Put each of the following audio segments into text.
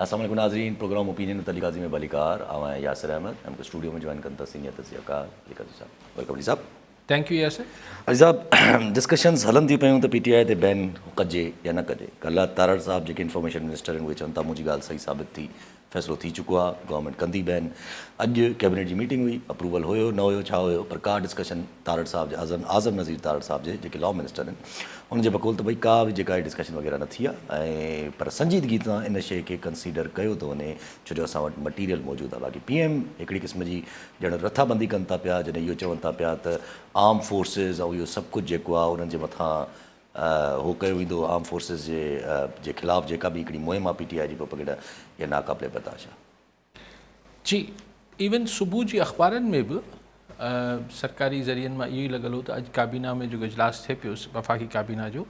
السلام عليڪم ناظرين programme opinion with Ali Qazi ۾ ڀليڪار آئون آهيان ياسر احمد ۽ مونکي اسٽوڊيو ۾ جوائن ڪن ٿا سينيئر تجزيه ڪار علي قاضي صاحب welcome Ali صاحب. Thank you Yasir. Ali صاحب ڊسڪشنز هلن ٿيون پيون ته پي ٽي آء تي بين ڪجي يا نه ڪجي ڪلهه تارڙ صاحب جيڪي انفارميشن منسٽر آهن اهي چون ٿا منهنجي ڳالهه صحيح ثابت ٿي فيصلو ٿي چڪو آهي گورنمينٽ ڪندي بين اڄ ڪيبنيٽ جي ميٽنگ هئي اپروول هيو نه هيو ڇا هيو پر ڪا ڊسڪشن تارڙ صاحب جي اعظم اعظم نذير تارڙ صاحب جي جيڪي لا منسٽر آهن ان جي بقول ته ڀئي ڪا به جيڪا ڊسڪشن وغيره نه ٿي آهي ۽ پر سنجيدگي سان ان شيء کي ڪنسيڊر ڪيو ٿو وڃي ڇو جو اسان وٽ مٽيريل موجود آهي باقي پي ايم هڪڙي قسم جي ڄڻ رٿابندي ڪن ٿا پيا جڏهن اهو چون ٿا پيا ته آرم فورسز ۽ اهو سڀ ڪجهه جيڪو آهي انهن جي مٿان هو ڪيو ويندو آرم فورسز جي جي خلاف جيڪا به هڪڙي مهم آهي پي ٽي آء جي پروپيگنڊا اها ناقابل برداشت آهي. جي ايون صبح جي اخبارن ۾ به سرڪاري ذريعن مان اهو ئي لڳل هو ته اڄ ڪابينا ۾ جيڪو اجلاس ٿئي پيو وفاقي ڪابينا جو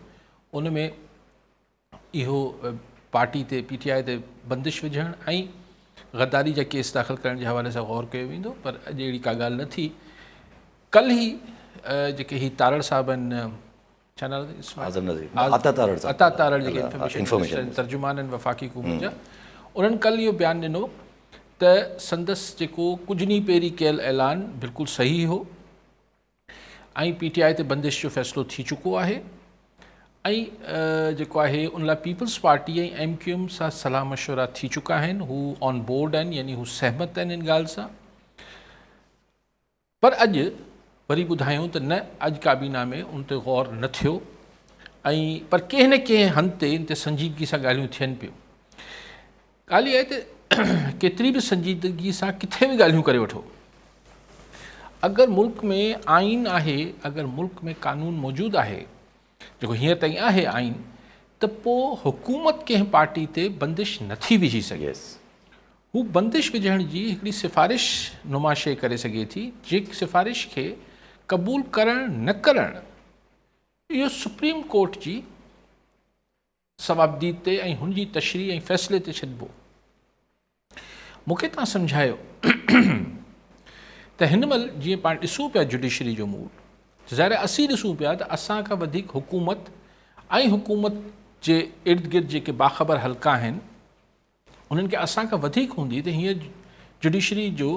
ان ۾ اهو پارٽي تي پي ٽي آء تي بندش وجهڻ ۽ غداري جا ڪيس داخل ڪرڻ جي حوالي سان غور ڪيو ويندو پر اڄ اهڙي ڪا ڳالهه نه ٿي ڪلهه ئي جيڪي هي تارڙ صاحب آهن ڇا نالو اٿس اعظم نذير عطا تارڙ صاحب عطا تارڙ جيڪي انفارميشن ترجمان آهن وفاقي حڪومت جا انهن ڪل اهو بيان ڏنو ته سندس جيڪو ڪجهه ڏينهن پهرين ڪيل اعلان بلڪل صحيح هو ۽ پي ٽي آء تي بندش جو فيصلو ٿي چڪو آهي ۽ جيڪو آهي ان لاء peoples party ۽ M Q M سان صلاح مشورا ٿي چڪا آهن هو آن بورڊ آهن يعني هو سهمت آهن ان ڳالهه سان پر اڄ وري ٻڌايائون ته نه اڄ ڪابينا ۾ ان تي غور نه ٿيو ۽ پر ڪنهن نه ڪنهن هنڌ تي ان تي سنجيدگي سان ڳالهيون ٿين پيون. ڳالهه اها آهي ته ڪيتري به سنجيدگي سان ڪٿي به ڳالهيون ڪري وٺو اگر ملڪ ۾ آئين آهي اگر ملڪ ۾ قانون موجود آهي جيڪو هينئر تائين آهي آئين ته پوء حڪومت ڪنهن پارٽي تي بندش نٿي وجهي سگهي. هو بندش وجهڻ جي هڪڙي سفارش نما شيء ڪري سگهي ٿي، جنهن سفارش کي قبول ڪرڻ نه ڪرڻ اهو سپريم ڪورٽ جي صوابديد تي ۽ هن جي تشريح ۽ فيصلي تي ڇڏبو. مون کي توهان سمجهايو ته هن مهل جيئن پاڻ ڏسون پيا جڊيشري جو موڊ ته ظاهر آهي اسين ڏسون پيا ته اسان کان وڌيڪ حڪومت ۽ حڪومت جي ارد گرد جيڪي باخبر حلقا آهن انهن کي اسان کان وڌيڪ هوندي ته هينئر جڊيشري جو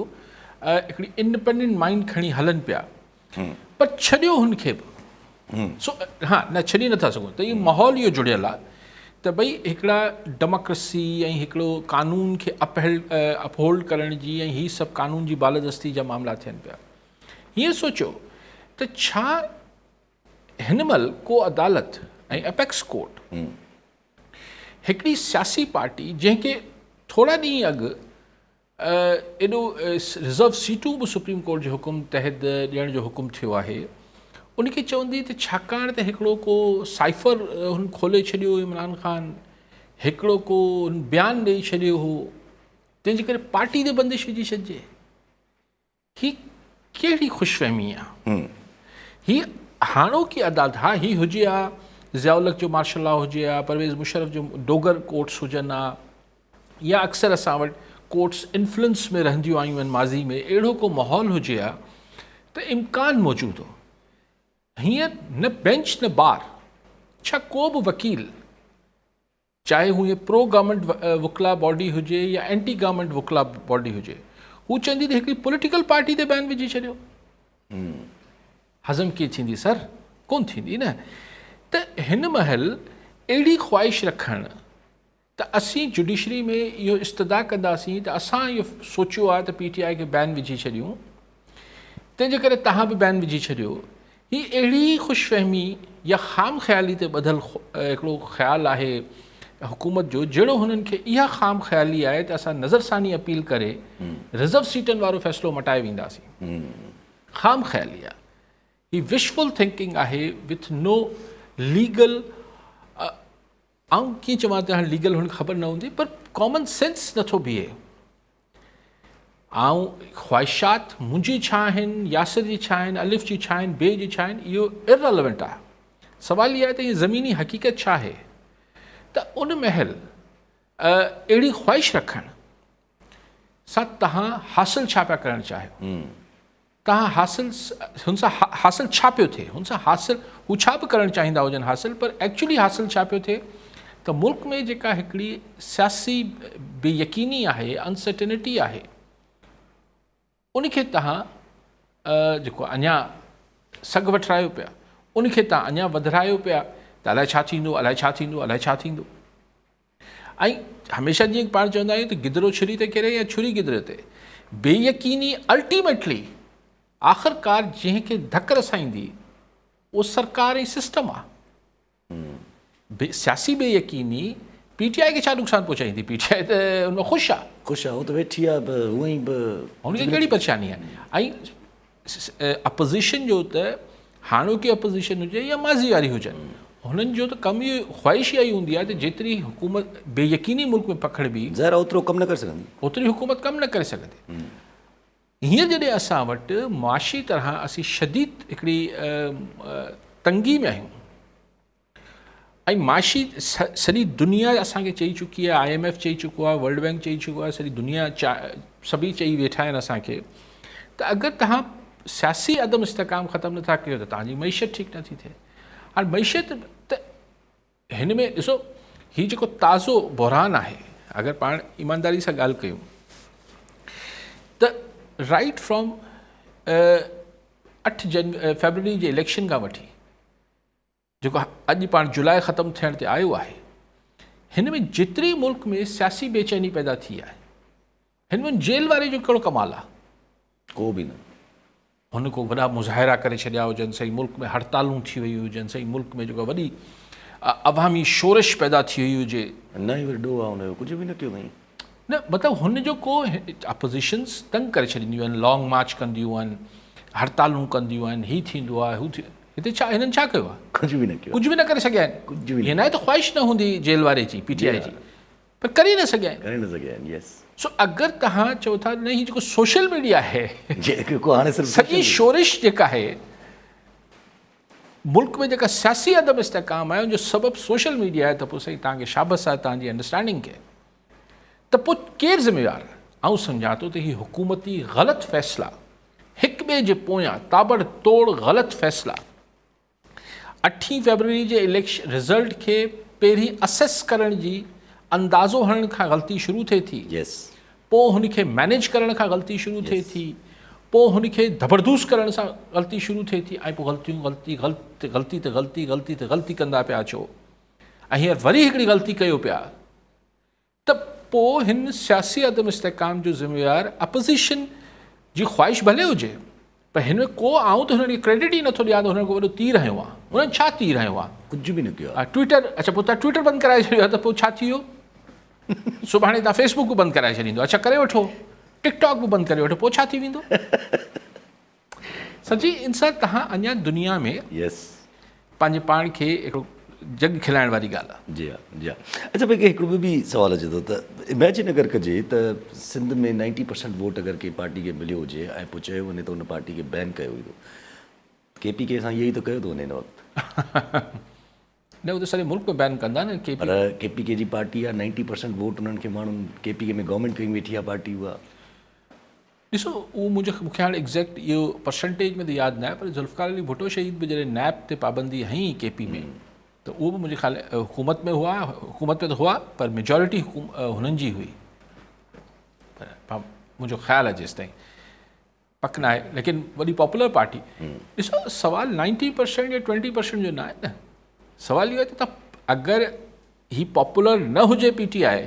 هڪڙي انڊپينڊنٽ مائنڊ کڻي هلن پيا پر ڇڏيو هن کي به سو ها نه ڇڏي نٿا سگهون ته اهو ماحول اهو جڙيل آهي ته ڀئي هڪڙا ڊيموڪريسي ۽ هڪڙو قانون کي اپهيلڊ اپهولڊ ڪرڻ جي ۽ هي سڀ قانون جي بالادستي جا معاملا ٿين پيا هيئن سوچيو ته ڇا هن مهل ڪو عدالت ۽ اپيڪس ڪورٽ هڪڙي سياسي پارٽي جنهن کي ٿورا ڏينهن اڳ ايڏو رزرو سيٽون به سپريم ڪورٽ جي حڪم تحت ڏيڻ جو حڪم ٿيو آهي ان کي چوندي ته ڇاڪاڻ ته هڪڙو ڪو سائفر هن کولي ڇڏيو عمران خان هڪڙو ڪو هن بيان ڏئي ڇڏيو هو تنهن جي ڪري پارٽي تي بندش وجهي ڇڏجي. هي ڪهڙي خوش فهمي آ. هي هاڻوڪي عدالت ها هي هجي ها ضياء الحق جو مارشل لا هجي ها پرويز مشرف جو ڊوگر ڪورٽس هجن ها يا اڪثر اسان وٽ ڪورٽس انفلوئنس ۾ رهنديون آيون آهن ماضي ۾ اهڙو ڪو ماحول هجي ها ته امڪان موجود هو هينئر نه بينچ نه بار ڇا ڪو به وڪيل چاهي هو پرو گورنمينٽ وڪلا باڊي هجي يا اينٽي گورنمينٽ وڪلا باڊي هجي هو چوندي ته هڪڙي پوليٽيڪل پارٽي تي بين وجهي ڇڏيو هضم ڪيئن ٿيندي سر ڪون ٿيندي نه ته هن مهل اهڙي خواهش رکڻ ته اسين جڊيشري ۾ اهو استدعا ڪنداسين ته اسان اهو سوچيو آهي ته پي ٽي آء کي بين وجهي ڇڏيون تنهن جي ڪري توهان به بين وجهي ڇڏيو. هي اهڙي ئي خوش فهمي يا خام خيالي تي ٻڌل هڪڙو خيال آهي حڪومت جو جهڙو هنن کي اها خام خيالي آهي ته اسان نظرثاني اپيل ڪري رزرو سيٽن وارو فيصلو مٽائي وينداسين. خام خيالي آهي. هي وشفل ٿنڪنگ آهي وٿ نو ليگل آئون ڪيئن چوان ته هاڻي ليگل هن کي خبر نه هوندي پر ڪامن سينس نٿو بيهي. آئون خواهشات منهنجي ڇا آهن، ياسر جي ڇا آهن، الف جي ڇا آهن، بي جي ڇا آهن اهو ارريليونٽ آهي. سوال اهو آهي ته هي زميني حقيقت ڇا آهي ته ان مهل اهڙي خواهش رکڻ سان توهان حاصل ڇا پيا ڪرڻ چاهيو؟ توهان حاصل هن سان حاصل ڇا پيو ٿئي؟ هن سان حاصل هو ڇا به ڪرڻ چاهيندا هجن حاصل پر ايڪچولي حاصل ڇا پيو ٿئي ته ملڪ ۾ جيڪا هڪڙي سياسي بي يقيني آهي، अनसर्टेनिटी आहे، उन खे तव्हां जेको अञा सघ वठिरायो पिया, उन खे तव्हां अञा वधरायो पिया त अलाए छा थींदो, अलाए छा थींदो, अलाए छा थींदो। ऐं हमेशह जीअं पाण चवंदा आहियूं त गिदड़ो छुरी ते किरे या छुरी गिदड़े ते, बेयकीनी अल्टीमेटली आख़िरकार जंहिंखे धक रसाईंदी उहो सरकार ऐं सिस्टम आहे। सियासी बेयकीनी पीटीआई खे छा नुक़सानु पहुचाईंदी? पीटीआई त हुन ख़ुशि आहे, ख़ुशि आहे, उहो त वेठी आहे, हूअं ई बि हुनखे कहिड़ी परेशानी आहे? ऐं अपोज़िशन जो त हाणोकी अपोज़िशन हुजे या माज़ी वारी हुजनि, हुननि जो त कमु इहो, ख़्वाहिश इहा ई हूंदी आहे त जेतिरी हुकूमत बेयकीनी मुल्क में पखिड़बी, ज़ाहिर ओतिरो कमु न करे सघंदी, ओतिरी हुकूमत कमु न करे सघंदी। हींअर जॾहिं असां वटि मुआशी तरह असीं शदीद हिकिड़ी तंगी में आहियूं ऐं माशी सॼी दुनिया असांखे चई चुकी आहे, आईएमएफ चई चुको आहे, वर्ल्ड बैंक चई चुको आहे, सॼी दुनिया सभई चई वेठा आहिनि असांखे त अगरि तव्हां सियासी अदम इस्तिहकाम ख़तमु नथा कयो त तव्हांजी मईशत ठीकु नथी थिए। हाणे मईशत त हिन में ॾिसो, हीउ जेको ताज़ो बहरान आहे, अगरि पाण ईमानदारी सां ॻाल्हि कयूं त right from 8 February J election खां वठी जेको अॼु पाण जुलाई ख़तमु थियण ते आयो आहे, हिन में जेतिरी मुल्क में सियासी बेचैनी पैदा थी आहे, हिन में जेल वारे जो कहिड़ो कमाल आहे? को बि न। हुन को वॾा मुज़ाहिरा करे छॾिया हुजनि, सही मुल्क में हड़तालूं थी वयूं हुजनि, सही मुल्क में जेको वॾी अवामी शोरिश पैदा थी वई हुजे, न ई वरी ॾोह आहे हुनजो, कुझु बि न कयो अथई। न, मतिलबु हुन जो को अपोज़िशन्स तंग करे छॾींदियूं आहिनि, लॉन्ग मार्च कंदियूं आहिनि, हड़तालूं कंदियूं आहिनि, हीउ थींदो आहे, हू थी, हिते छा हिननि छा कयो आहे? कुझु बि न कयो, कुझु बि न करे सघिया आहिनि। कुझु बि ईअं न आहे त ख़्वाहिश न हूंदी जेल वारे जी, पीटीआई जी, पर करे न सघिया आहिनि, करे न सघिया आहिनि। यस। सो अगरि तव्हां चओ था न, हीउ जेको सोशल मीडिया आहे, जेको हाणे सिर्फ़ु सॼी शोरिश जेका आहे मुल्क में, जेका सियासी अदम इस्तिहकाम आहे, उनजो सबबु सोशल मीडिया आहे, त पोइ साईं तव्हांखे शाबाश आहे तव्हांजी अंडरस्टैंडिंग खे। त पोइ केरु ज़िम्मेवार? आउं सम्झां थो त हीउ हुकूमती ग़लति फ़ैसिला, हिक ॿिए जे पोयां ताबड़ तोड़ ग़लति फ़ैसिला, 8 फेब्रुअरी जे इलेक्शन रिज़ल्ट खे पहिरीं असेस करण जी, अंदाज़ो हणण खां ग़लती शुरू थिए थी, यस, पोइ हुनखे मैनेज करण खां ग़लती शुरू थिए थी, पोइ हुनखे ज़बरदस्त करण सां ग़लती शुरू थिए थी, ऐं पोइ ग़लतियूं ग़लती ग़लती ग़लती ते ग़लती ग़लती ते ग़लती कंदा पिया अचो ऐं हींअर वरी हिकिड़ी ग़लती कयो पिया, त पोइ हिन सियासी अदम इस्तिहकाम जो ज़िम्मेवार अपोज़िशन जी ख़्वाहिश भले हुजे, पर हिन में को आउं त हुननि खे क्रेडिट ई नथो ॾियां त हुननि को वॾो तीर हयो आहे। हुननि छा तीर हयो आहे? कुझु बि न कयो आहे। ट्विटर, अच्छा पोइ तव्हां ट्विटर बंदि कराए छॾियो आहे त पोइ छा थी वियो? सुभाणे तव्हां फेसबुक बि बंदि कराए छॾींदो, अच्छा करे वठो, टिकटॉक बि बंदि करे वठो, पोइ छा थी वेंदो? सची इंसान तव्हां अञा दुनिया में यस पंहिंजे पाण खे हिकिड़ो जग खिलाइण वारी ॻाल्हि आहे। जी हा, जी हा। अच्छा भाई, हिकिड़ो ॿियो बि सवालु अचे थो त इमेजिन अगरि कजे त सिंध में 90% वोट अगरि कंहिं पार्टी खे मिलियो हुजे ऐं पोइ चयो वञे त हुन पार्टी खे बैन कयो वेंदो, के पी के सां इहो ई त कयो थो वञे हिन वक़्तु। न, उहो त सॼे मुल्क में बैन कंदा न के पर के पी के जी पार्टी आहे, 90% वोट उन्हनि खे माण्हुनि के पी के में गवर्नमेंट कई वेठी आहे पार्टी उहा। ॾिसो, उहो मुंहिंजो मूंखे हाणे एग्ज़ैक्ट इहो परसेंटेज में त यादि न आहे, पर ज़ुल्फ़िकार अली भुट्टो शहीद बि जॾहिं नैब ते पाबंदी हई के पी में, त उहो बि मुंहिंजे ख़्याल हुकूमत में हुआ, हुकूमत में त हुआ पर मेजॉरिटी हुननि जी हुई, पर मुंहिंजो ख़्यालु आहे जेसि ताईं पक न आहे, लेकिन वॾी पॉपुलर पार्टी। ॾिसो, सवालु 90% या 20% जो न आहे न, सवालु इहो आहे त अगरि ही पॉपुलर न हुजे पीटीआई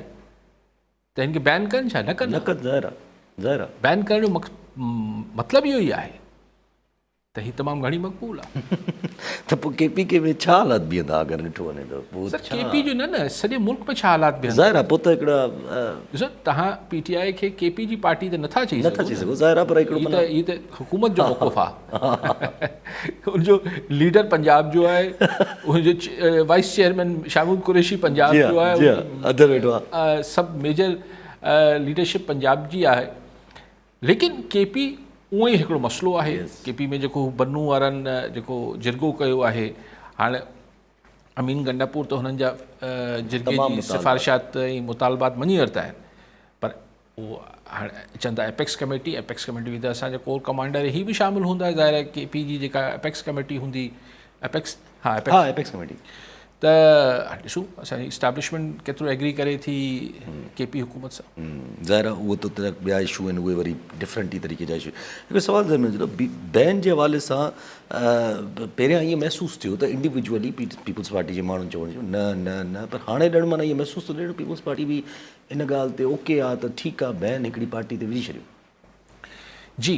त हिन खे बैन कनि छा? न कनि, न कनि, ज़ाहिर आहे, ज़ाहिर आहे। बैन करण जो मतिलबु इहो ई आहे त हीअ तमामु घणी मक़बूल आहे। त पोइ के पी के में छा हालात बीहंदा अगरि ॾिठो वञे त? पोइ सर, के पी जो न न, सॼे मुल्क में छा हालात बीहंदा? ज़ाहिर आहे, पोइ त हिकिड़ा ॾिसो, तव्हां पीटीआई खे के पी जी पार्टी त नथा चई नथा चई सघो, ज़ाहिर आहे, पर हिकिड़ो हीअ त हुकूमत जो मौक़िफ़ आहे, हुनजो लीडर पंजाब जो आहे, हुनजो वाइस चेयरमैन शाहमूद कुरैशी पंजाब जो आहे, अंदरि वेठो आहे, सभु मेजर लीडरशिप पंजाब जी आहे। लेकिन के पी उअं ई हिकिड़ो मसइलो आहे। के पी में जेको बन्नू वारनि जेको जिरगो कयो आहे, हाणे अमीन गंडापुर त हुननि जा जिरगे जी सिफारिशात ऐं मुतालबात मञी वरिता आहिनि, पर उहो हाणे चवनि था एपेक्स कमेटी, एपेक्स कमेटी में त असांजा कोर कमांडर ही बि शामिलु हूंदा। ज़ाहिर आहे के पी जी जेका एपेक्स कमेटी हूंदी, एपेक्स, हा एपेक्स कमेटी, ته ڏسون اسان جي اسٽيبلشمينٽ ڪيترو ايگري ڪري ٿي ڪي پي حڪومت سان. ظاهر آهي اهو ته ٻيا اشو آهن اهي وري ڊفرنٽ ئي طريقي جا اشو. هڪڙو سوال ذهن ۾ اچي ٿو بين جي حوالي سان پهريان ائين محسوس ٿيو ته انڊيوڊيولي پيپلز پارٽي جي ماڻهن چوڻ جو نه نه نه پر هاڻي ڄڻ معنيٰ ائين محسوس ٿو ٿئي پيپلز پارٽي به ان ڳالهه تي اوڪي آ ته ٺيڪ آ بين هڪڙي پارٽي تي وجهي ڇڏيو. جي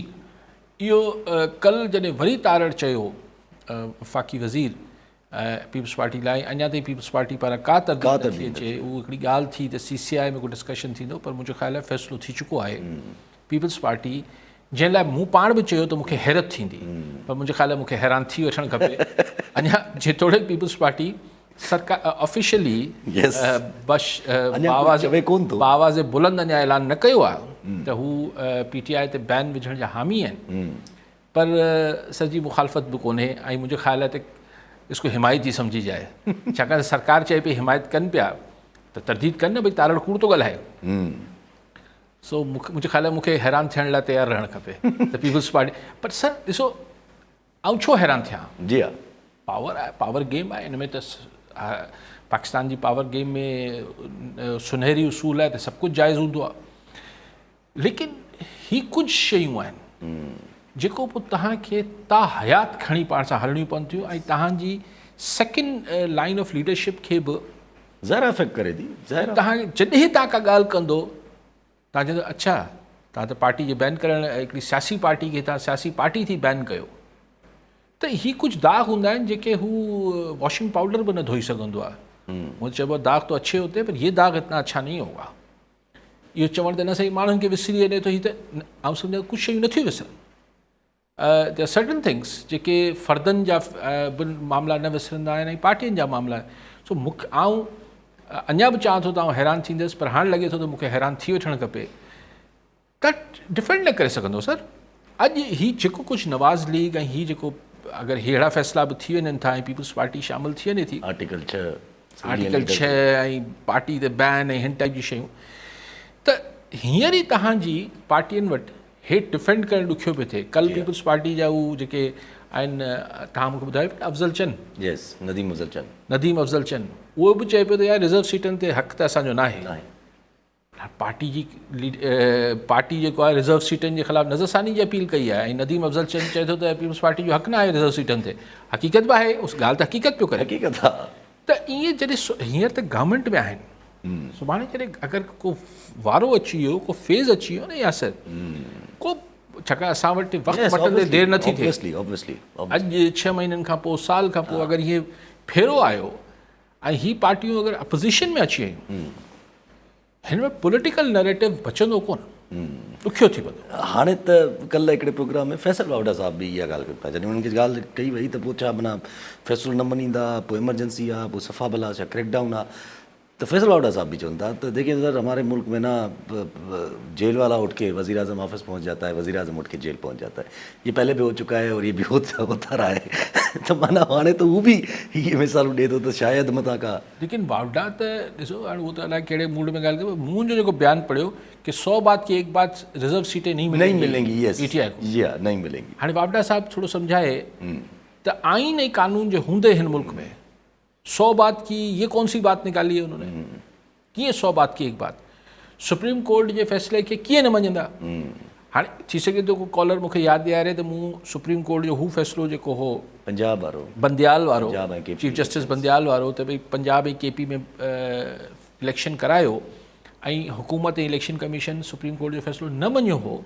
اهو ڪل جڏهن وري تارڙ چيو وفاقي وزير پيپلز پارٽي لاء اڃا تائين پيپلز پارٽي پاران ڪا ترديد نٿي اچي اهو هڪڙي ڳالهه ٿي ته سي سي آء ۾ ڪو ڊسڪشن ٿيندو پر منهنجو خيال آهي فيصلو ٿي چڪو آهي پيپلز پارٽي جنهن لاء مون پاڻ به چيو ته مون کي حيرت ٿيندي پر منهنجو خيال آهي مون کي حيران ٿي وٺڻ کپي اڃا جيتوڻيڪ پيپلز پارٽي سرڪار آفيشلي بش باواز بلند اڃا اعلان نه ڪيو آهي ته هو پي ٽي آء تي بين وجهڻ جا حامي آهن پر سر جي مخالفت به ڪونهي ۽ منهنجو خيال آهي ته اس ڪو حمايت ئي سمجهي جائي ڇاڪاڻ ته سرڪار چئي پئي حمايت ڪن پيا ته ترديد ڪن نه ڀئي تارڙ ڪوڙ ٿو ڳالهائي سو منهنجو خيال آهي مون کي حيران ٿيڻ لاء تيار رهڻ کپي ته پيپلز پارٽي پر سر ڏسو آئون ڇو حيران ٿيان جي ها پاور آهي پاور گيم آهي ان ۾ ته پاڪستان جي پاور گيم ۾ سنهري اصول آهي ته سڀ ڪجهه جائز هوندو آهي ليڪن هي ڪجهه شيون آهن جيڪو پوء توهان کي تا حيات کڻي پاڻ سان هلڻيون پون ٿيون ۽ توهان جي سيڪنڊ لائين آف ليڊرشپ کي به ظاهر افيڪٽ ڪري ٿي. ظاهر توهان جڏهن توهان ڪا ڳالهه ڪندو توهان چوندو اڇا توهان ته پارٽي جي بين ڪرڻ هڪڙي سياسي پارٽي کي توهان سياسي پارٽي ٿي بين ڪيو ته هي ڪجهه داغ هوندا آهن جيڪي هو واشنگ پائوڊر به نه ڌوئي سگهندو آهي. مون چئبو آهي داغ تو اڇي هوتي هين پر يي داغ اتنا اڇا نهين هوگا. اهو چوڻ ته نه سائين ماڻهن کي وسري وڃي ٿو هي ته آئون سمجهان ڪجهه شيون نٿيون وسرن there are certain things جيڪي فردن جا به معاملا نه وسرندا آهن ۽ پارٽين جا معاملا سو مون آئون اڃا به چوان ٿو ته آئون حيران ٿيندس پر هاڻ لڳي ٿو ته مون کي حيران ٿي وٺڻ کپي ته ڊفينڊ نه ڪري سگهندو سر اڄ هي جيڪو ڪجهه نواز ليگ ۽ هي جيڪو اگر ههڙا فيصلا به ٿي وڃن ٿا ۽ پيپلز پارٽي شامل ٿي وڃي ٿي آرٽيڪل 6 آرٽيڪل 6 ۽ پارٽي تي بين ۽ هن ٽائپ جون شيون ته هينئر ئي توهان جي پارٽين وٽ هي ڊفينڊ ڪرڻ ڏکيو پيو ٿئي. ڪل پيپلز پارٽي جا هو جيڪي آهن توهان مون کي ٻڌايو پيا نه افضل چن. يس نديم افضل چن. نديم افضل چن اهو به چئي پيو ته يار رزرو سيٽن تي حق ته اسان جو ناهي. ناهي. پارٽي جي پارٽي جيڪو آهي رزرو سيٽن جي خلاف نظرثاني جي اپيل ڪئي آهي ۽ نديم افضل چن چئي ٿو ته پيپلز پارٽي جو حق نه آهي رزرو سيٽن تي. حقيقت به آهي اس ڳالهه ته حقيقت پيو ڪري. حقيقت آهي. ته ائين جڏهن هينئر ته گورنمينٽ ۾ آهن سڀاڻي جڏهن اگر ڪو وارو اچي ويو ڪو فيز اچي ويو نه ياسر ڪو ڇاڪاڻ اسان وٽ وقت مٽندي دير نٿي ٿئي اڄ 6 مهينن کان پوء سال کان پوء اگر هي ڦيرو آيو ۽ هي پارٽيون اگر اپوزيشن ۾ اچي ويون هن ۾ پوليٽيڪل نريٽو بچندو ڪونه، ڏکيو ٿي ويندو. هاڻي ته ڪلهه هڪڙي پروگرام ۾ فيصل واوڊا صاحب به اها ڳالهه ڪئي پيا جڏهن انهن کي ڳالهه ڪئي وئي ته پوء ڇا معنيٰ فيصلو نه مڃيندا پوء ايمرجنسي آ پوء صفا بلا ڇا ڪريڪ ڊائون آ ته فيصل واوڊا صاحب به چون ٿا ته ديکين سر هماري ملڪ ۾ نا جيل والا اٺ ڪي وزير اعظم آفيس پهچ جاتا هي وزير اعظم اٺ ڪي جيل پهچ جاتا هي يي پهلي به هو چڪا هي اور يي به هوتا رها هي ته معنيٰ هاڻي ته هو به هي مثالون ڏي ٿو ته شايد متان ڪا ليڪن واوڊا ته ڏسو هاڻي اهو ته الائي ڪهڙي موڊ ۾ ڳالهه ڪئي مون جو جيڪو بيان پڙهيو ڪي سو بات ڪي ايڪ بات رزرو سيٽين نهين ملينگي نهين ملينگي يس پي ٽي آء ڪو جي ها نهين ملينگي هاڻي واوڊا صاحب ٿورو سمجهائي ته آئين ۽ قانون جي هوندي هن ملڪ ۾ سو بات ڪي يي ڪون سي بات نڪالي هي انهون ني ڪيئن سو بات ڪي ايڪ بات سپريم ڪورٽ جي فيصلي کي ڪيئن نه مڃندا هاڻي ٿي سگهي ٿو ڪو ڪالر مون کي ياد ڏياري ته مون سپريم ڪورٽ جو هو فيصلو جيڪو هو پنجاب وارو بنديال وارو چيف جسٽس بنديال وارو ته ڀئي پنجاب ۽ ڪي پي ۾ اليڪشن ڪرايو ۽ حڪومت ۽ اليڪشن ڪميشن سپريم ڪورٽ جو فيصلو نه مڃيو هو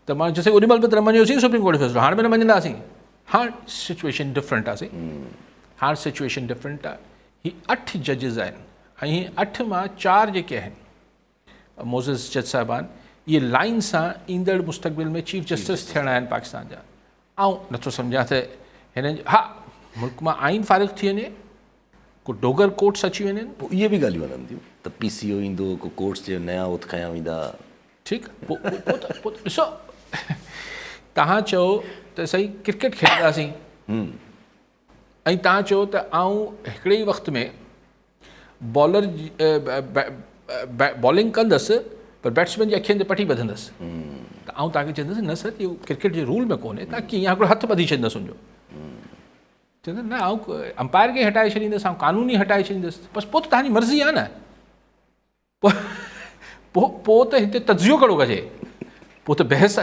ته مان چيس اوڏي مهل به ته نه مڃيوسين سپريم ڪورٽ جو فيصلو هاڻي به نه مڃنداسين هاڻ سچويشن ڊفرنٽ آهي هاڻ سچويشن ڊفرنٽ آهي هي 8 ججز آهن ۽ هي 8 مان 4 جيڪي آهن معزز جج صاحبان اهي لائين سان ايندڙ مستقبل ۾ چيف جسٽس ٿيڻا آهن پاڪستان جا. آئون نٿو سمجهان ته هنن ها ملڪ مان آئين فارغ ٿي وڃي، ڪو ڊوگر ڪورٽس اچي وڃن. پوء اهي به ڳالهيون هلن ٿيون ته پي سي او ايندو، ڪو ڪورٽس جي نيا اوٿ کنيا ويندا. ٺيڪ پوء پوء ته ڏسو توهان چئو ته سائين ڪرڪيٽ کيڏنداسين ۽ توهان چئو ته آئون هڪڙي ئي وقت ۾ بالر بالنگ ڪندس پر بيٽسمين جي اکين تي پٽي ٻڌندس ته آئون توهان کي چوندس نه سر اهو ڪرڪيٽ جي رول ۾ ڪونهي توهان ڪيئن هڪڙو هٿ ٻڌي ڇڏيندس ان جو. چوندو نه آئون امپائر کي هٽائي ڇڏيندس، آئون قانون ئي هٽائي ڇڏيندس، بس پوء ته توهان جي مرضي آهي نه، پوء پوء ته هتي تجزيو ڪهڙو ڪجي، پوء ته بحث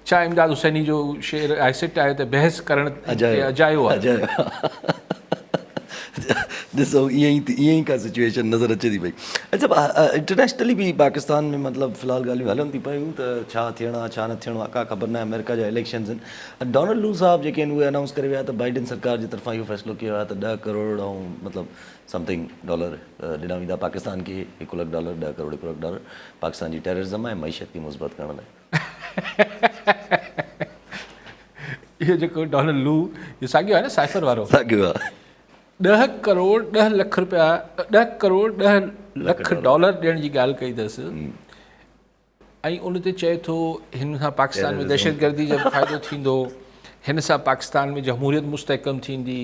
ڇا امداد حسيني جو شعر آهي، سٽ آهي ته بحث ڪرڻ اجايو آهي. ڏسو ائين ئي ائين ئي ڪا سچويشن نظر اچي ٿي پئي. اڇا انٽرنيشنلي به پاڪستان ۾ مطلب في الحال ڳالهيون هلن ٿي پيون ته ڇا ٿيڻو آهي ڇا نه ٿيڻو آهي ڪا خبر ناهي. آمريڪا جا اليڪشنز آهن، ڊونلڊ لو صاحب جيڪي آهن اهي انائونس ڪري ويا ته بائيڊن سرڪار جي طرفان اهو فيصلو ڪيو ويو آهي ته 10 ڪروڙ ۽ مطلب سمٿنگ ڊالر ڏنا ويندا پاڪستان کي، 1 لک ڊالر، 10 ڪروڙ 1 لک ڊالر پاڪستان جي ٽيررزم ۽ معيشت کي مثبت ڪرڻ لاء. اهو جيڪو ڊونلڊ لو اهو ساڳيو آهي نه سائفر وارو؟ ساڳيو آهي. 10 ڪروڙ 10 لک روپيا، 10 ڪروڙ 10 لک ڊالر ڏيڻ جي ڳالهه ڪئي اٿس ۽ ان تي چئي ٿو هن سان پاڪستان ۾ دهشتگردي جو فائدو ٿيندو، هن سان پاڪستان ۾ جمهوريت مستحڪم ٿيندي،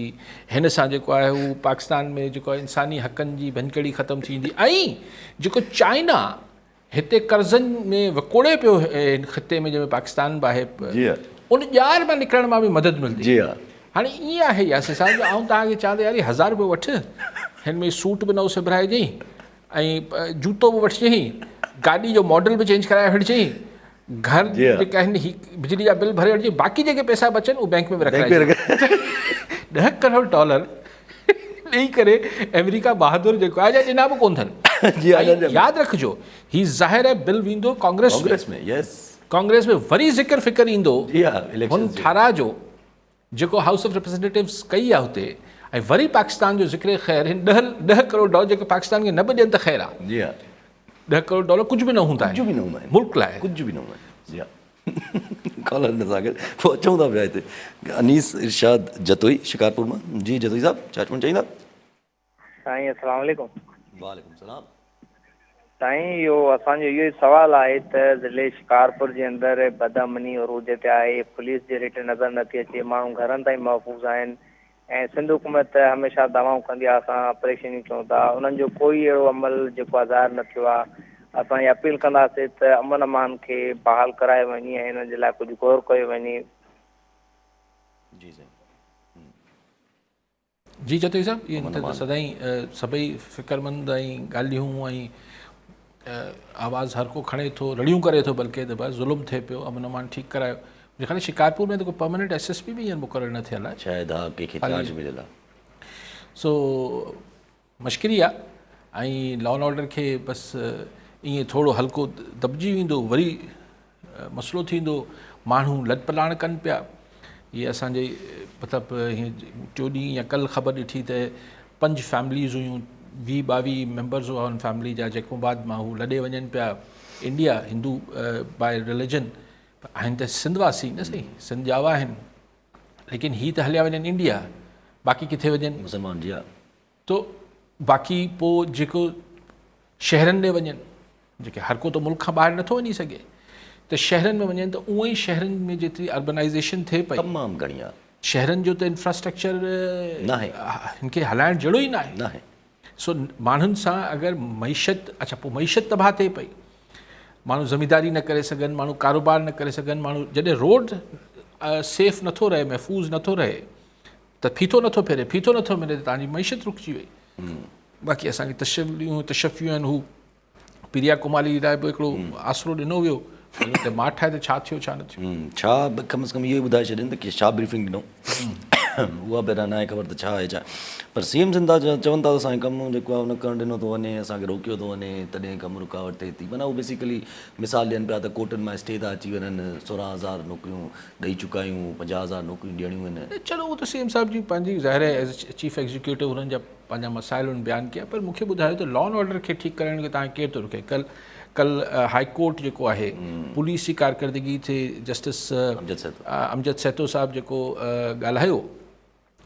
هن سان جيڪو آهي هو پاڪستان ۾ جيڪو آهي انساني حقن جي ڀڃڪڙي ختم ٿيندي ۽ جيڪو چائنا هتي قرضن ۾ وڪوڙي پيو هن خطي ۾ جنهن ۾ پاڪستان به آهي ان ڄار مان نڪرڻ مان به مدد ملندي. هاڻي ائين آهي ياسر صاحب جو آئون توهان کي چوان ته يار هي 1000 روپيو وٺ، هن ۾ سوٽ به نئون سبرائجئين ۽ جوتو به وٺجئين، گاڏي جو ماڊل به چينج ڪرائي وٺجئين، گهر جيڪا آهن هي بجلي جا بل ڀري وٺجئين، باقي جيڪي پئسا بچن اهي بئنڪ ۾ به رکرائجئين. 10 ڪروڙ ڊالر ڏئي ڪري آمريڪا بهادر جيڪو آهي ڏنا به ڪونه اٿن. ياد رکجو هي ظاهر آهي بل ويندو ڪانگريس ۾، ڪانگريس ۾ وري ذڪر فڪر ايندو هن ٺهراء جو جيڪو هائوس آف ريپريزنٽيٽوز ڪئي آهي هتي، ۽ وري پاڪستان جو ذڪر خير هن 10 ڪروڙ ڊالر جيڪي پاڪستان کي نه به ڏين ته خير آهي. 10 ڪروڙ ڊالر ڪجهه به نه هوندا آهن ملڪ لاء، ڪجهه به نه هوندا آهن. ڪالر نه سان گڏ پوء اچون ٿا پيا هتي انيس ارشاد جتوئي شڪارپور مان. جي جتوئي صاحب ڇا چوڻ چاهيندا؟ سائين السلام عليڪم. وعليڪم السلام. سائين اهو اسان جو اهو ئي سوال آهي ته ضلعي شڪارپور جي اندر بدامني عروج تي آهي، پوليس جي رٽ نظر نٿي اچي، ماڻهو گهرن تائين محفوظ آهن ۽ سنڌ حڪومت هميشه دعوائون ڪندي آهي اسان آپريشنيون ڪيون ٿا، انهن جو ڪوئي اهڙو عمل جيڪو آهي ظاهر نه ٿيو آهي، اسان اها اپيل ڪنداسين ته امن امان کي بحال ڪرايو وڃي ۽ انهن جي لاء ڪجهه غور ڪيو وڃي. جي سائين. جي جتوئي صاحب اهي ته سدائين سڀئي فڪرمند ۽ ڳالهيون ۽ آواز هر ڪو کڻي ٿو، رڙيون ڪري ٿو بلڪه ته بس ظلم ٿئي پيو، امن امان ٺيڪ ڪرايو. منهنجي خيال شڪارپور ۾ ته ڪو پرماننٽ ايس ايس پي به هينئر مقرر نه ٿيل آهي. شايد ها ڪنهن کي چارج مليل آهي. سو مشڪري آهي ۽ لا اينڊ آرڊر کي بس ائين ٿورو هلڪو دٻجي ويندو وري مسئلو ٿيندو، ماڻهو لڏپلاڻ ڪن پيا. هي اسان جي مطلب هي ٽيون ڏينهن يا ڪل خبر ڏٺي ته 5 فيمليز هيون، 20 22 ميمبرز هئا ان فيملي جا، جيڪب آباد مان هو لڏي وڃن پيا انڊيا، هندو باء رليجن آهن ته سنڌ واسي نه سهي، سنڌ ڄاوا آهن، ليڪن هي ته هليا وڃن انڊيا، باقي ڪٿي وڃن؟ مسلمان جي ها. تو باقي پوء جيڪو شهرن ڏي وڃن، جيڪي هر ڪو ته ملڪ کان ٻاهر نٿو وڃي سگهي، ته شهرن ۾ وڃن ته اونئن ئي شهرن ۾ جيتري اربنائيزيشن ٿئي پئي، تمام گهڻي آهي. شهرن جو ته انفراسٽرڪچر ناهي، هن کي هلائڻ جهڙو ئي ناهي. ناهي. سو ماڻهن سان اگر معيشت، اڇا پوء معيشت تباهه ٿئي پئي، ماڻهو زمينداري نه ڪري سگهن، ماڻهو ڪاروبار نه ڪري سگهن، ماڻهو جڏهن روڊ سيف نٿو رهي، محفوظ نٿو رهي ته ڦيٿو نٿو ڦري، ڦيٿو نٿو ملي ته توهان جي معيشت رڪجي وئي. باقي اسان کي تشفيون تشفيون آهن، هو پريا ڪماري لاء به هڪڙو آسرو ڏنو ويو، ته ماٺ آهي ته ڇا ٿيو ڇا نه ٿيو. ڇا ڪم از ڪم اهو ئي ٻڌائي ڇڏين ته ڇا بريفنگ ڏنو، اها به اڃا ناهي خبر ته ڇا آهي ڇا. پر سي ايم سنڌ چون ٿا ته اسان کي ڪم جيڪو آهي نه ڪرڻ ڏنو ٿو وڃي، اسان کي روڪيو ٿو وڃي، تڏهن ڪم رڪاوٽ ٿئي ٿي. معنيٰ هو بيسيڪلي مثال ڏين پيا ته ڪورٽن مان اسٽي ٿا اچي وڃن، 16,000 نوڪريون ڏئي چڪا آهيون، 50,000 نوڪريون ڏيڻيون آهن. چلو اهو ته سي ايم صاحب جي پنهنجي ظاهر آهي ايز چيف ايگزيڪيوٽو هنن جا پنهنجا مسائل هن بيان ڪيا، پر مون کي ٻڌايو ته لا اينڊ آرڊر کي ٺيڪ ڪرائڻ کي توهان کي ڪير ٿو روڪي؟ ڪل ڪل هائي ڪورٽ جيڪو آهي پوليس جي ڪارڪردگي تي جسٽس امجد سهتو صاحب جيڪو ڳالهايو،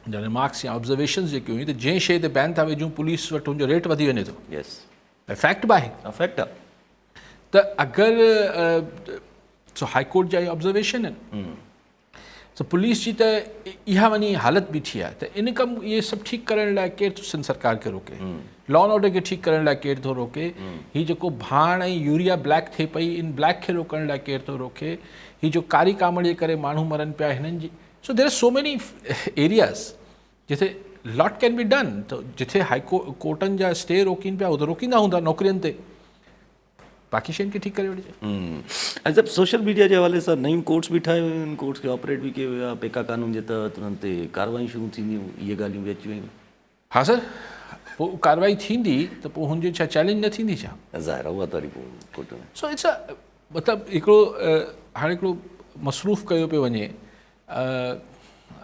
جا ريمارڪس يا آبزرويشنز جيڪي هيون ته جنهن شيء تي بين ٿا وجهون پوليس وٽ ان جو ريٽ وڌي وڃي ٿو. ۽ فيڪٽ به آهي. فيڪٽ آهي. ته اگر سو هائي ڪورٽ جا اهي آبزرويشن آهن، سو پوليس جي ته اها وڃي حالت بيٺي آهي ته ان ڪم اهي سڀ ٺيڪ ڪرڻ لاء ڪير ٿو سنڌ سرڪار کي روڪي؟ لا اينڊ آرڊر کي ٺيڪ ڪرڻ لاء ڪير ٿو روڪي؟ هي جيڪو ڀاڻ ۽ يوريا بليڪ ٿئي پئي ان بليڪ کي روڪڻ لاء ڪير ٿو روڪي؟ هي جو ڪاري ڪامڻ جي ڪري ماڻهو مرن پيا هنن جي، so there are so many areas. جتي لاٽ can be done ته جتي هائي ڪورٽن جا اسٽي روڪين پيا اهو ته روڪيندا هوندا نوڪرين تي باقي شين کي ٺيڪ ڪري وٺجي. ۽ سڀ سوشل ميڊيا جي حوالي سان نيون ڪورٽس به ٺاهيون ويون آهن ڪورٽس کي آپريٽ به ڪيو ويو آهي پيڪا قانون جي تحت انهن تي ڪارروايون شروع ٿينديون اهي ڳالهيون به اچي ويون. ها سر پوء ڪارروائي ٿيندي ته پوء هن جي ڇا چئلينج نه ٿيندي ڇا؟ ظاهر آهي اها ته وري پوء ڪورٽ ۾. سو it's ا مطلب هڪڙو هاڻي هڪڙو مصروف ڪيو پيو وڃي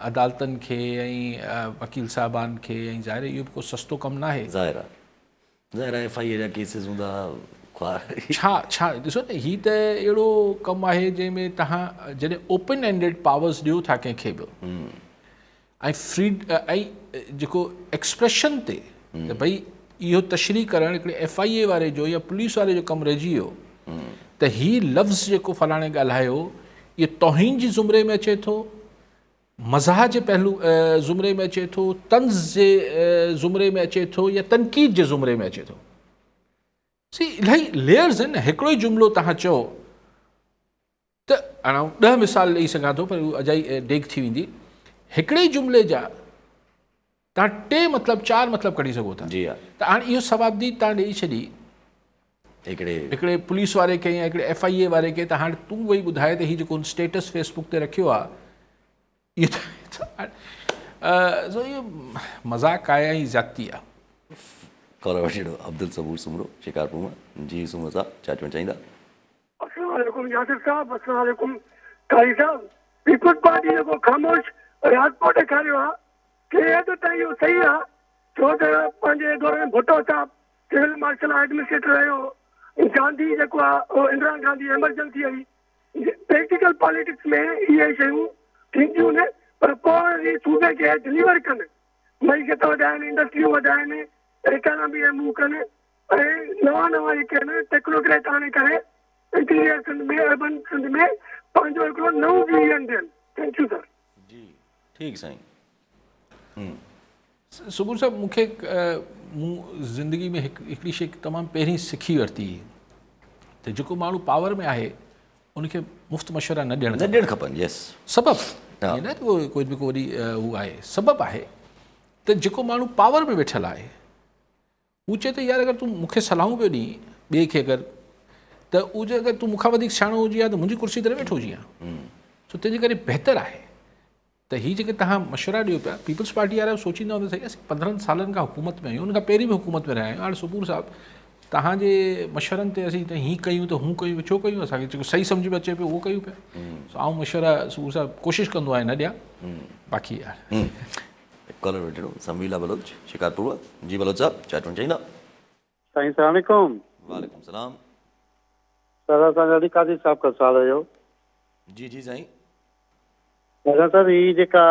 عدالتن کي ۽ وڪيل صاحبان کي ۽ ظاهر اهو به ڪو سستو ڪم ناهي. ظاهر آهي ظاهر آهي ايف I اي جا ڪيسز هوندا خوار. ڇا ڇا ڏسو نه هي ته اهڙو ڪم آهي جنهن ۾ توهان جڏهن اوپن اينڊيڊ پاورز ڏيو ٿا ڪنهن کي به ۽ فري ۽ جيڪو ايڪسپريشن تي ته ڀئي اهو تشريح ڪرڻ هڪڙي ايف I اي واري جو يا پوليس واري جو ڪم رهجي ويو ته هي لفظ جيڪو فلاڻي ڳالهايو اهو توهين جي زمري ۾ اچي ٿو مزاح جي پهلو زمري ۾ اچي ٿو طنز جي زمري ۾ اچي ٿو يا تنقيد جي زمري ۾ اچي ٿو سي الاهي ليئرز آهن هڪڙو ئي جملو توهان چئو ته هاڻ آئون ڏهه مثال ڏئي سگهان ٿو پر اهو اجائي ڊيگهه ٿي ويندي. هڪڙي ئي جملي جا توهان ٽي مطلب چار مطلب ڪڍي سگهو ٿا. جي ها. ته هاڻ اهو صوابديد توهان ڏئي ڇڏي هڪڙي هڪڙي پوليس واري کي يا هڪڙي ايف I اي واري کي ته هاڻ تون وئي ٻڌاء ته هي جيڪو هن اسٽيٽس فيس بڪ تي رکيو آهي اهو ته سو اهو مذاق آهي ۽ زيادتي آهي. ڪالر وٺي وٺو عبدالصبور سومرو شڪارپور مان جي سومرو صاحب ڇا چوڻ چاهيندا. السلام عليڪم ياسر صاحب السلام عليڪم قاري صاحب پيپلز پارٽي جيڪو خاموش راضپو ڏيکاريو آ ڪنهن حد تائين اهو صحيح آ ڇو ته پنهنجي دور ۾ ڀٽو صاحب سول مارشل لا ايڊمنسٽريٽر رهيو گانڌي جيڪو آ اهو اندرا گانڌي ايمرجنسي آئي پريڪٽيڪل پاليٽڪس ۾ اهي شيون ٿينديون نه پر پوء وري صوبي کي ڊليور ڪن معيشت وڌائن انڊسٽريون وڌائن ايڪانامي ۽ موو ڪن ۽ نوان نوان جيڪي آهن ٽيڪنوڪريٽ آڻي ڪري انٽيريئر سنڌ ۾ اربن سنڌ ۾ پنهنجو هڪڙو نئون ويزن ڏين thank you sir. جي ٺيڪ سائين. صبور صاحب مون کي مون زندگي ۾ هڪڙي شي تمام پهرين سکي ورتي ته جيڪو ماڻهو پاور ۾ آهي ان کي مفت مشورا نه ڏيڻ نه ڏيڻ کپن يس سبب ائين نه ته ڪوئي به ڪو وڏي هو آهي سبب آهي ته جيڪو ماڻهو پاور ۾ ويٺل آهي هو چئي ٿو يار اگر تون مون کي صلاحون پيو ڏين ٻئي کي اگر ته هو چئي اگر تون مون کان وڌيڪ سياڻو هجين ها ته منهنجي ڪرسي تي نه ويٺو هجين ها سو تنهنجي ڪري بهتر آهي ته هي جيڪي توهان مشورا ڏيو پيا پيپلز پارٽي وارا سوچيندا هوندا سائين اسين 15 سالن کان حڪومت ۾ آهيون ان کان پهرين به حڪومت ۾ رهيا آهيون هاڻي صبور صاحب توهان جي مشورن تي اسين ته هي ڪيون ته هو ڪيون ڇو ڪيون اسان کي جيڪو صحيح سمجهه ۾ اچي پيو اهو ڪيون پيا سو آئون مشورا صبور صاحب ڪوشش ڪندو آهيان نه ڏيان باقي يار ڪالر ويٺڙو سميلا بلوچ شڪارپور مان جي بلوچ صاحب ڇا چوڻ چاهيندا. سائين سلام عليڪم. وعليڪم سلام. سر اسان جو علي قاضي صاحب کان سوال هيو. جي جي سائين. دادا صاحب هي جيڪا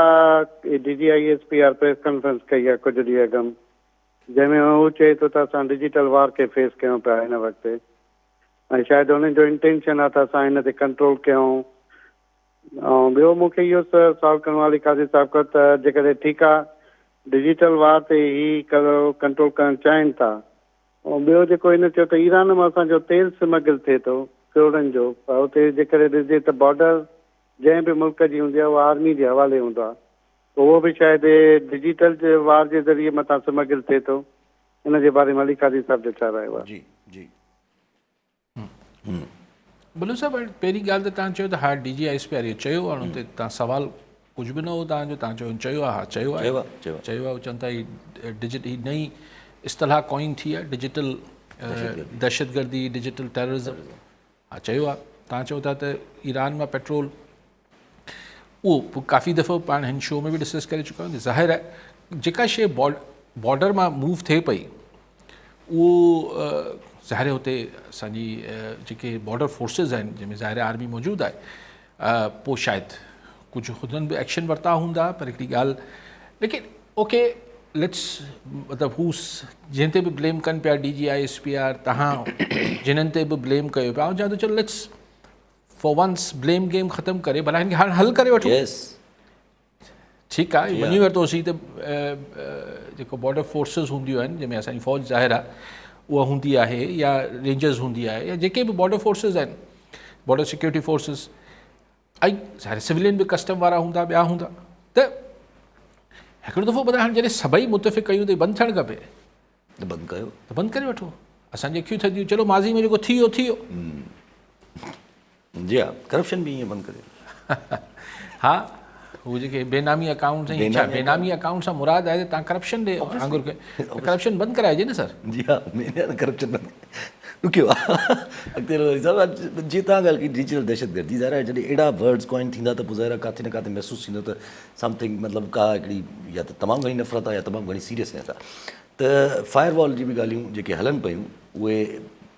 D G I S P R press conference ڪئي آهي ڪجهه ڏينهن اڳم جنهن ۾ هو چئي ٿو ته اسان ڊجيٽل وار کي فيس ڪيون پيا هن وقت ۽ شايد انهن جو انٽينشن آهي ته اسان هن تي ڪنٽرول ڪيون ۽ ٻيو مون کي اهو سوال ڪرڻو آهي علي قاضي صاحب کان ته جيڪڏهن ٺيڪ آهي ڊجيٽل وار تي هي ڪنٽرول ڪرڻ چاهين ٿا ۽ ٻيو جيڪو هن چيو ته ايران مان اسان جو تيل سمگل ٿئي ٿو ڪروڙن جو پر اتي جيڪڏهن ڏسجي ته بارڊر جنهن به ملڪ جي هوندي آهي اها آرمي جي حوالي هوندو آهي پوء اهو به شايد ڊجيٽل وار جي ذريعي متان سمگل ٿئي ٿو ان جي باري ۾ علي قاضي صاحب جو ڇا رايو آهي. جي جي. بلوچ صاحب پهرين ڳالهه ته توهان چيو ته ها D G I S P R اهو چيو هاڻي اتي توهان سوال ڪجهه به نه هو توهان جو توهان چيو چيو آهي ها چيو آهي چيو آهي چون ٿا هي ڊجٽ هي نئين اصطلاح ڪوائن ٿي آهي ڊجيٽل دهشتگردي ڊجيٽل ٽيررزم ها چيو آهي توهان چئو ٿا ته ايران مان پيٽرول اهو ڪافي دفعو پاڻ هن شو ۾ به ڊسڪس ڪري چڪا آهيون ظاهر آهي جيڪا شيء بارڊر مان موو ٿئي پئي اهو ظاهر آهي هتي اسانجي جيڪي بارڊر فورسز آهن جنهن ۾ ظاهر آرمي موجود آهي پوء شايد ڪجهه هنن به ايڪشن ورتا هوندا پر هڪڙي ڳالهه ليڪن اوڪي let's مطلب هو جنهن تي به بليم ڪن پيا D G I S P R تهان جنهن تي به بليم ڪيو پيا آئون چوان ٿو چلو let's for once blame game ختم ڪري ڀلا هن کي هاڻ حل ڪري وٺو يس ٺيڪ آهي مڃي ورتوسين ته جيڪو بارڊر فورسز هونديون آهن جنهن ۾ اسانجي فوج ظاهر آهي اها هوندي آهي يا رينجرز هوندي آهي يا جيڪي به بارڊر فورسز آهن بارڊر سيڪيورٽي فورسز ۽ ظاهر سولين به ڪسٽم وارا هوندا ٻيا هوندا ته हिकिड़ो दफ़ो ॿुधाए, हाणे जॾहिं सभई मुतफ़िक़ आहियूं त बंदि थियणु खपे, त बंदि कयो, त बंदि करे वठो। असांजी अखियूं थदियूं, चलो माज़ी में जेको थी वियो थी वियो। जी हा, करप्शन बि ईअं बंदि करे। हा, हू जेके बेनामी अकाउंट आहिनि, छा बेनामी अकाउंट सां मुराद आहे त तव्हां करप्शन ॾे आंगुरु करप्शन बंदि कराइजे न सर। जी हा, करप्शन बंदि ॾुखियो आहे। अॻिते साहिबु, जीअं तव्हां ॻाल्हि कई डिजिटल दहशतगर्दी, ज़ाहिर आहे जॾहिं अहिड़ा वर्ड्स कॉइन थींदा त पोइ ज़ाहिर आहे किथे न किथे महसूसु थींदो त समथिंग, मतिलबु का हिकिड़ी या त तमामु घणी नफ़रत आहे या तमामु घणी सीरियसनेस आहे। त फायरवॉल जी बि ॻाल्हियूं जेके हलनि पयूं उहे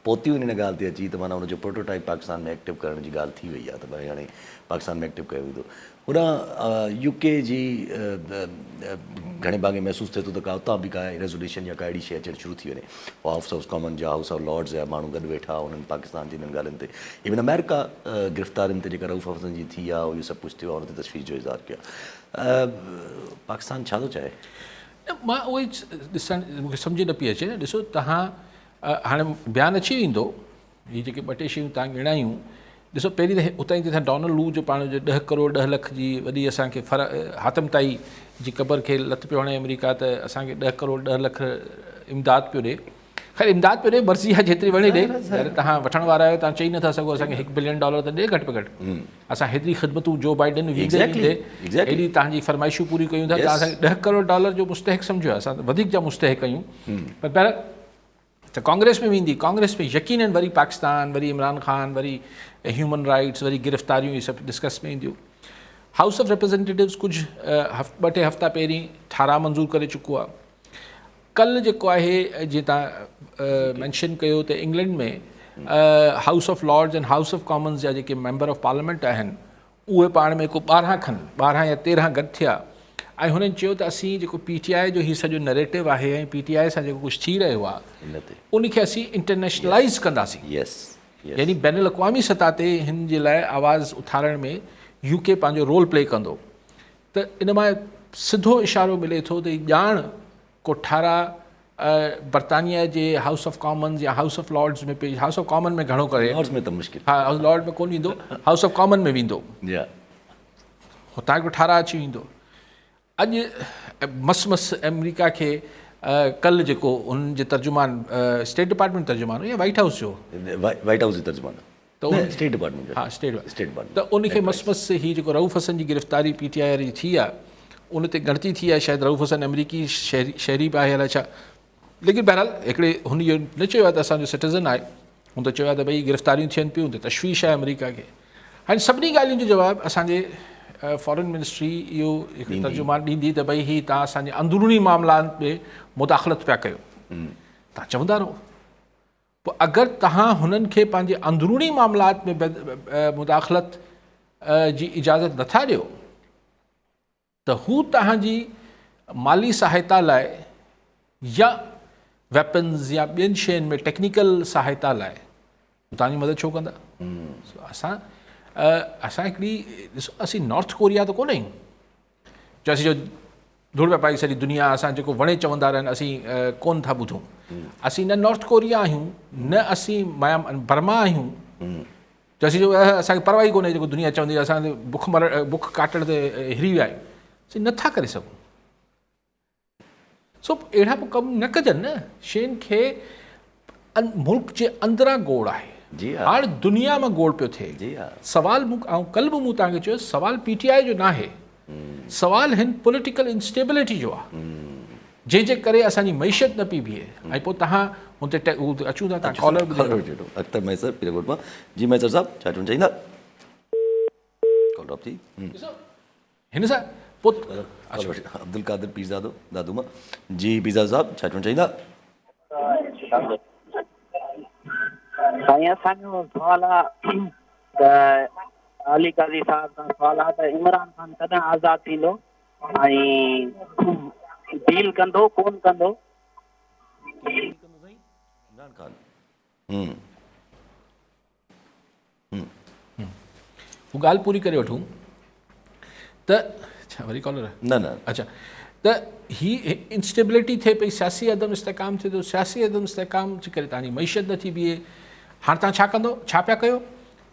पहुतियूं आहिनि हिन ॻाल्हि ते अची त माना हुनजो प्रोटोटाइप पाकिस्तान में एक्टिव करण जी ॻाल्हि थी वई आहे त भई हाणे पाकिस्तान में एक्टिव कयो वेंदो। होॾां यूके जी घणे भाङे महसूसु थिए थो त का उतां बि का रेज़ोल्यूशन या का अहिड़ी शइ अचणु शुरू थी वञे। हाउस ऑफ कॉमन जा, हाउस ऑफ लॉर्ड्स जा माण्हू गॾु वेठा हुननि पाकिस्तान जी इन्हनि ॻाल्हियुनि ते, इवन अमेरिका गिरफ़्तारियुनि ते जेका रऊफ़ हसन जी थी आहे, इहो सभु कुझु थियो आहे, हुन ते तशवीश जो इज़हार कयो आहे। पाकिस्तान छा थो चाहे? मां उहो ई ॾिसण मूंखे सम्झ न पई अचे। ॾिसो तव्हां हाणे बयानु अची वेंदो, हीअ जेके ॿ टे शयूं तव्हां गिणायूं, ॾिसो पहिरीं त उतां ई जिथां डोनाल्ड लू जो पाण जो 10 करोड़ 10 लख जी वॾी असांखे फ़र हातिम ताई जी क़बर खे लत पियो हणे अमेरिका, त असांखे 10 करोड़ 10 लख इमदाद पियो ॾे। ख़ैर इमदाद पियो ॾे, मर्ज़ी आहे जेतिरी वणे ॾे, तव्हां वठण वारा आहियो, तव्हां चई नथा सघो असांखे $1 बिलियन त ॾे घटि में घटि। असां हेतिरी ख़िदमतूं जो बाइडन वेंदे वेंदे हेॾी तव्हांजी फ़रमाइशूं पूरी कयूं था, तव्हां असांखे $10 करोड़ जो मुस्तहिक़ सम्झो आहे, असां वधीक जा मुस्तहिक़ आहियूं। पर बहरहाल त कांग्रेस में वेंदी, कांग्रेस में यकीनन वरी पाकिस्तान, वरी इमरान ख़ान, वरी ह्यूमन राइट्स, वरी गिरफ़्तारियूं, इहे सभु डिस्कस में ईंदियूं। हाउस ऑफ रिप्रेजेंटेटिव्स कुझु ॿ टे हफ़्ता पहिरीं ठाराव मंज़ूर करे चुको आहे। कल्ह जेको आहे, जीअं तव्हां मेंशन कयो त England में House of Lords and House of Commons जा जेके मेंबर ऑफ पार्लियामेंट आहिनि उहे पाण में को 12 खनि 12 या 13 गॾु थिया ऐं हुननि चयो त असीं जेको पीटीआई जो हीउ सॼो नरेटिव आहे ऐं पीटीआई सां जेको कुझु थी रहियो आहे उनखे असीं इंटरनेशनलाइज़ कंदासीं, यानी बैनुल अक़वामी सतह ते हिन जे लाइ आवाज़ उथारण में यूके पंहिंजो रोल प्ले कंदो। त इन मां सिधो इशारो मिले थो त ॼाण को ठारा बर्तानिया जे हाउस ऑफ कॉमन्स या हाउस ऑफ लॉर्ड्स में पेश, हाउस ऑफ कॉमन में घणो करे, लॉर्ड्स में त मुश्किल, हा हाउस लॉर्ड में कोन वेंदो, हाउस ऑफ कॉमन में वेंदो, हुतां हिकिड़ो ठारा अची वेंदो। अॼु मस मस अमेरिका खे कल्ह जेको हुननि जे तर्जुमान, स्टेट डिपार्टमेंट तर्जुमान या वाइट हाउस जो, वाइट हाउस जो तर्जुमान त स्टेट डिपार्टमेंट, हा स्टेट डिपार्टमेंट, त उनखे मस मस ही जेको रऊफ़ हसन जी गिरफ़्तारी पीटीआई वारी थी आहे उन ते गिणती थी आहे, शायदि रऊफ़ हसन अमेरिकी शहरी बि आहे अलाए छा, लेकिन बहरहाल हिकिड़े हुन इहो न चयो आहे त असांजो सिटीज़न आहे, हुन त चयो आहे त भई गिरफ़्तारियूं थियनि पियूं त तशवीश आहे अमेरिका खे। हाणे सभिनी ॻाल्हियुनि जो जवाबु असांजे फॉरेन मिनिस्ट्री इहो हिकु तर्जुमान ॾींदी त भई हीअ तव्हां असांजे अंदरूनी मामलानि में मुदाख़लत पिया कयो, तव्हां चवंदा रहो। पोइ अगरि तव्हां हुननि खे पंहिंजे अंदरूनी मामलात में मुदाख़लत जी इजाज़त नथा ॾियो त हू तव्हांजी माली सहायता लाइ या वेपन्स या ॿियनि शयुनि में टेक्निकल सहायता लाइ तव्हांजी मदद छो कंदा? असां असां हिकिड़ी ॾिसो, असीं नॉर्थ कोरिया त कोन आहियूं जो असीं जो धूड़ पिया पाई सॼी दुनिया असां जेको वणे चवंदा रहनि असीं कोन था ॿुधूं। असीं न नॉर्थ कोरिया आहियूं न असीं बर्मा आहियूं जो असीं जो असांखे परवाह ई कोन्हे जेको दुनिया चवंदी असां बुख मरण बुख काटण ते हिरी विया आहियूं, असीं नथा करे सघूं। सो अहिड़ा पोइ कमु न कजनि न, शयुनि खे मुल्क जे अंदरां गोड़ आहे, हाणे दुनिया मां गोड़ पियो थिए। जी हा, सवाल मूं ऐं कल्ह बि मूं तव्हांखे चयो सवाल पीटीआई जो न आहे, सवाल हिन पॉलिटिकल इंस्टेबिलिटी जो आहे जंहिंजे करे असांजी मईशत न पई बीहे। ऐं पोइ तव्हां हुते अचूं था, तव्हां कॉलर अख्तर महेसर पीरगोठ मां। जी महेसर साहिबु, छा चवणु चाहींदा? कॉल ड्रॉप थी हिन सां पोइ अब्दुल कादिर पीरज़ादो दादू मां। जी पीरज़ादो साहिबु, छा चवणु चाहींदा? साईं असांजो सुवाल आहे त अली काज़ी साहिब खां सुवाल आहे त इमरान ख़ान कॾहिं आज़ादु थींदो ऐं डील कंदो कोन कंदो? इमरान ख़ान हू ॻाल्हि पूरी करे वठूं त छा वरी कॉलर न न अच्छा, त ही इंस्टेबिलिटी थिए पई, सियासी अदम इस्तेकाम थिए थो, सियासी अदम इस्तेकाम जे करे तव्हांजी मईशत नथी बीहे। हाणे तव्हां छा कंदो, छा पिया कयो?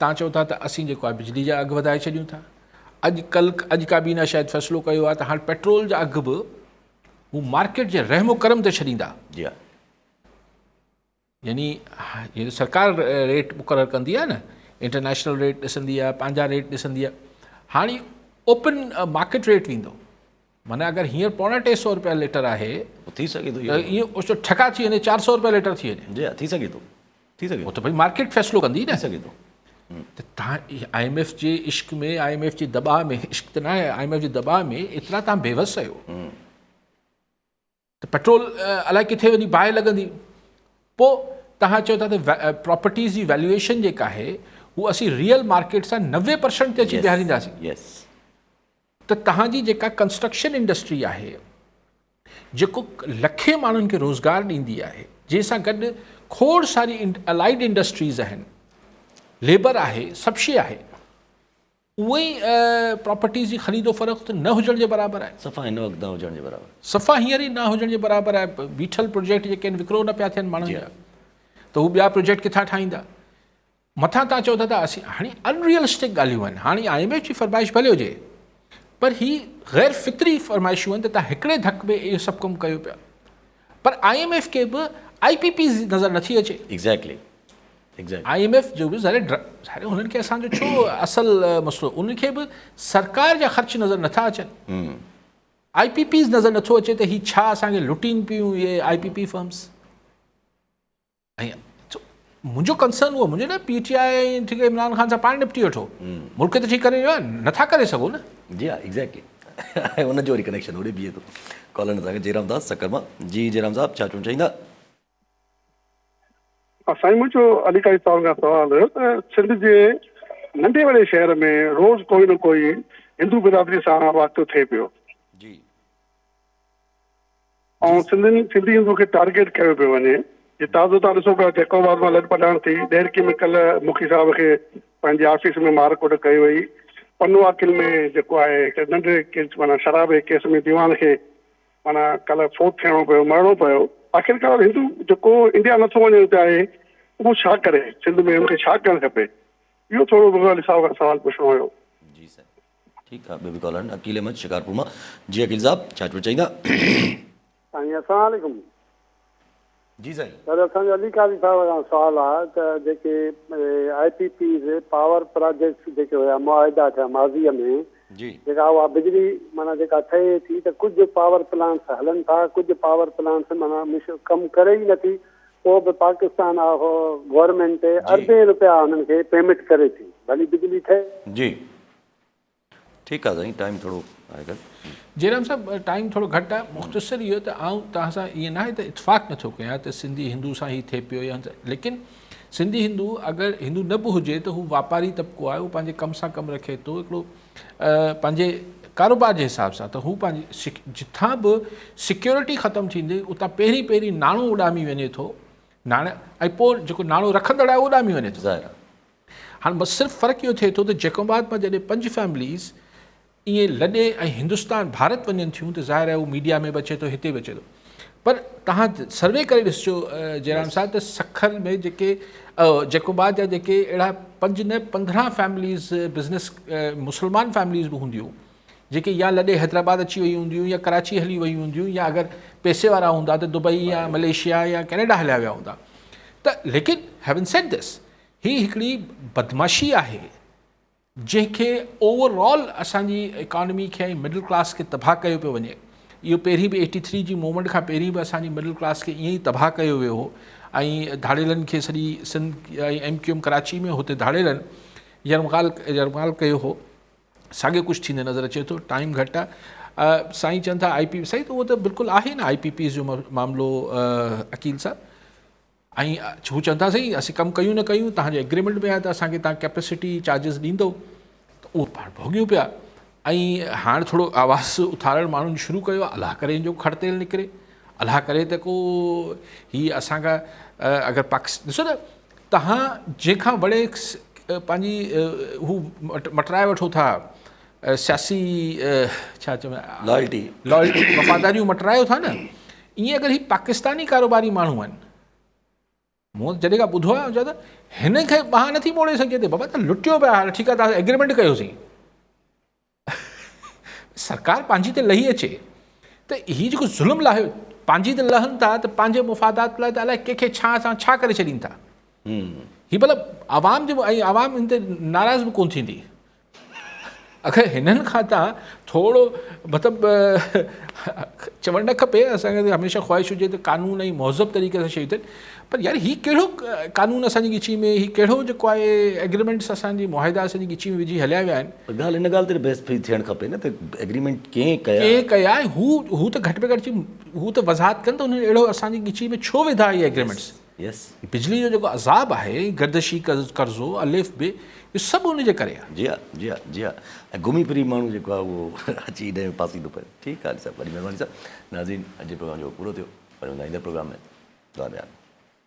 तव्हां चओ था त असीं जेको आहे बिजली जा अघु वधाए छॾियूं था, अॼु कल्ह अॼु काबीना शायदि फ़ैसिलो कयो आहे त हाणे पेट्रोल जा अघु बि هو مارڪيٽ جي رحم و ڪرم تي ڇڏيندا. جي ها. يعني هي سرڪار ريٽ مقرر ڪندي آهي نه، انٽرنيشنل ريٽ ڏسندي آهي، پنهنجا ريٽ ڏسندي آهي. هاڻي اوپن مارڪيٽ ريٽ ويندو، معنيٰ اگر هينئر پوڻا ٽي سؤ روپيا ليٽر آهي ٿي سگهي ٿو ته ائين اوچتو ٺڪا ٿي وڃي چار سؤ روپيا ليٽر ٿي وڃي. جي ها ٿي سگهي ٿو، ٿي سگهي ٿو. پوء ته ڀئي مارڪيٽ فيصلو ڪندي نه. ٿي سگهي ٿو. ته تهان I M F جي عشق ۾، I M F جي دٻاء ۾، عشق ته ناهي، I M F جي دٻاء ۾ ايترا تهان بيوس آهيو ته پيٽرول الائي ڪٿي وڃي باهه لڳندي. پوء توهان چئو ٿا ته پراپرٽيز جي ويليوئيشن جيڪا آهي هو اسين ريئل مارڪيٽ سان 90% تي اچي بيهارينداسين. ته توهان جي جيڪا ڪنسٽرڪشن انڊسٽري آهي جيڪو لکين ماڻهن کي روزگار ڏيندي آهي جنهن سان گڏ کوڙ ساري الائيڊ انڊسٽريز آهن، ليبر آهي، سڀ شيء آهي، اهي ئي پراپرٽيز جي خريد و فروخت نه هجڻ جي برابر آهي. صفا هن وقت نه هجڻ جي برابر. صفا هينئر ئي نه هجڻ جي برابر آهي. بيٺل پروجيڪٽ جيڪي آهن وڪرو نه پيا ٿين ماڻهن جا ته هو ٻيا پروجيڪٽ ڪٿان ٺاهيندا. مٿان توهان چئو ٿا ته اسين هاڻي ان ريئلسٽڪ ڳالهيون آهن. هاڻي I M F جي فرمائش ڀلي هجي پر هي غير فطري فرمائشون آهن ته توهان هڪڙي ڌڪ ۾ اهو سڀ ڪم ڪيو پيا. پر I M F کي به آء پي پيز نظر نٿي اچي. ايگزيڪٽلي. I M F جو به ظاهر ظاهر هنن کي اسان جو ڇو اصل مسئلو انهن کي به سرڪار جا خرچ نظر نٿا اچن، آء پي پيز نظر نٿو اچي ته هي ڇا اسان کي لٽين پيون اهي آء پي پي فرمز. ۽ منهنجو ڪنسرن اهو منهنجو نه پي ٽي آء ۽ ٺيڪ عمران خان سان پاڻ نپٽي وٺو، ملڪ ته ٺيڪ ڪري رهيو آهي، نٿا ڪري سگهو نه. جي ها ايگزيڪٽلي ۽ ان جو وري ڪنيڪشن هوڏي بيهي ٿو. ڪالر اسان کي جيرام داس سکر مان. جي جيرام صاحب ڇا چوڻ چاهيندا؟ سائين منهنجو علي قاري صاحب کان سوال هيو ته سنڌ جي ننڍي وڏي شهر ۾ روز ڪوئي نه ڪوئي هندو برادري سان واقعو ٿئي پيو. جي. ۽ سنڌين سنڌي هندو کي ٽارگيٽ ڪيو پيو وڃي جي تازو تان ڏسو پيا جيڪب آباد مان لڏ پلاڻ ٿي ڏهرڪي ۾ ڪلهه مکي صاحب کي پنهنجي آفيس ۾ مار ڪٽ ڪئي وئي پنو عاقل ۾ جيڪو آهي هڪ ننڍڙي ڪيس معنيٰ شراب جي ڪيس ۾ ديوان کي معنيٰ ڪلهه فوت ٿيڻو پيو، مرڻو پيو. آخرڪار هندو جيڪو انڊيا نٿو وڃڻ چاهي اهو ڇا ڪري؟ سنڌ ۾ ان کي ڇا ڪرڻ کپي؟ اهو ٿورو مون کي علي صاحب کان سوال پڇڻو هيو. جي سائين ٺيڪ آ ٻيو به ڪالر آهن عقيل احمد شڪارپور مان جي عقيل صاحب ڇا چوڻ چاهيندا. سائين السلام عليڪم. جي سائين. سر اسان جو علي قاضي صاحب کان سوال آ ته جيڪي آء پي پيز پاور پراجيڪٽس جيڪي هيا معاهدا ٿيا ماضي ۾ جي. جيڪا اها بجلي معنيٰ جيڪا ٺهي ٿي ته ڪجهه پاور پلانٽس هلن ٿا ڪجهه پاور پلانٽس معنيٰ مش ڪم ڪري ئي نٿي پوء به پاڪستان گورنمينٽ جي. اربين روپيا انهن کي پيمينٽ ڪري ٿي ڀلي بجلي ٺهي. جي. ٺيڪ آ سائين ٽائيم ٿورو آهي گهٽ. جيرام صاحب ٽائيم ٿورو گهٽ آهي مختصر اهو ته آئون توهان سان ائين ناهي ته اتفاق نٿو ڪيان ته سنڌي هندو سان هي ٿئي پيو يا ليڪن سنڌي هندو اگر هندو نه به هجي ته هو واپاري طبقو آهي هو پنهنجي ڪم سان ڪم رکي ٿو هڪڙو پنهنجي ڪاروبار جي حساب سان ته هو پنهنجي جتان به سيڪيورٽي ختم ٿيندي اتان پهرين پهرين ناڻو اڏامي وڃي ٿو ناڻي ۽ پوء جيڪو ناڻو رکندڙ آهي اهو اڏامي وڃي ٿو. ظاهر آهي. هاڻ بس صرف فرق اهو ٿئي ٿو ته جيڪب آباد مان جڏهن پنج فيمليز ائين لڏي ۽ هندستان ڀارت وڃن ٿيون ته ظاهر آهي اهو ميڊيا ۾ به اچي ٿو هتي به اچي ٿو پر توهان سروي ڪري ڏسجو جيرام صاحب ته سکر ۾ جيڪي جيڪب آباد جا جيڪي اهڙا پنج نه 15 فيمليز بزنس مسلمان فيمليز به هونديون جيڪي يا لڏي حيدرآباد اچي ويون هونديون يا ڪراچي هلي ويون هونديون يا اگر پئسي وارا هوندا ته دبئي يا ملائيشيا يا ڪينيڊا هليا ويا هوندا ته ليڪن هيونگ سيڊ this هي هڪڙي بدمعاشي آهي جنهن کي اوور آل اسان جي اڪانومي کي ۽ مڊل ڪلاس کي تباهه ڪيو پيو وڃي. اهو پهرين به ايٽي ٿري جي موومينٽ کان پهرين به اسان جي مڊل ڪلاس کي ائين ئي تباهه ڪيو ويو هو ۽ ڌاڙيلن کي سڄي Sindh ۽ M Q M Karachi ۾ هتي ڌاڙيلن يرغمال يرغمال ڪيو هو. ساڳيو ڪجهه ٿيندي نظر اچي ٿو. ٽائيم گهٽ آهي. سائين چون ٿا آء پي سائين ته اهو ته بلڪل آهي نه آء پي پيز جو معاملو عقيل صاحب. ۽ هو چون ٿا سائين اسين ڪم ڪيون نه ڪيون توهان جي ايگريمينٽ ۾ آهي ته اسان کي توهان ڪيپيسٽي چارجز ڏيندو ته اهو پاڻ ڀوڳيون پيا ۽ هاڻ ٿورو آواز اٿارڻ ماڻهن شروع ڪيو آهي الله ڪري ان جو کڙ تيل نڪري الله ڪري ته ڪو هي اسان کان اگر پاڪستان ڏسو نه توهان جنهن کان وڙي پنهنجي هو مٽرائي وٺو ٿا سياسي ڇا چون لائلٽي لائلٽي وفاداريون مٽرايو ٿا نه ائين اگر هي پاڪستاني ڪاروباري ماڻهو آهن مون جڏهن کان ٻڌو آهي چيو ته هن کي ٻانهن نٿي موڙي سگهجي ته بابا ته لٽيو پيا هاڻي ٺيڪ آهي تاسان ايگريمينٽ ڪيوسين سرڪار پنهنجي تي لهي اچي ته هي جيڪو ظلم لاهيو پنهنجي ته لهن ٿا ته پنهنجي مفادات لاء ته الائي ڪنهن کي ڇا سان ڇا ڪري ڇڏين ٿا. هي ڀلا عوام جي ۽ عوام ان تي ناراض به ڪونه ٿيندي. اگر هنن کان تان ٿورو مطلب چوڻ نه کپي اسان کي هميشه خواهش هجي ته قانون ۽ مهذب طريقي سان شيون ٿين پر يار هي ڪهڙو قانون اسان جي ڳچي ۾ هي ڪهڙو جيڪو آهي ايگريمينٽس اسان جي معاهدا اسان جي ڳچي ۾ وجهي هليا ويا آهن. پر ڳالهه ان ڳالهه تي بحث پئي ٿيڻ کپي نه ته ايگريمينٽ ڪنهن ڪيا. ڪنهن ڪيا ۽ هو هو ته گهٽ ۾ گهٽ هو ته وضاحت ڪن ته انهن اهڙو اسان جي ڳچي ۾ ڇو وڌا اهي ايگريمينٽس. يس. بجلي جو جيڪو عذاب آهي گردشي قرضو الف ب اهو سڀ ان جي ڪري آهي. جي ها جي ها جي ها ۽ گهمي ڦري ماڻهو جيڪو آهي اهو اچي هن ۾ ڦاسي ٿو پئي. ٺيڪ آهي علي صاحب وڏي مهرباني صاحب. ناظرين اڄ جو پروگرام جو پورو ٿيو وري ملندا ايندڙ پروگرام ۾ دعا ۾ ياد.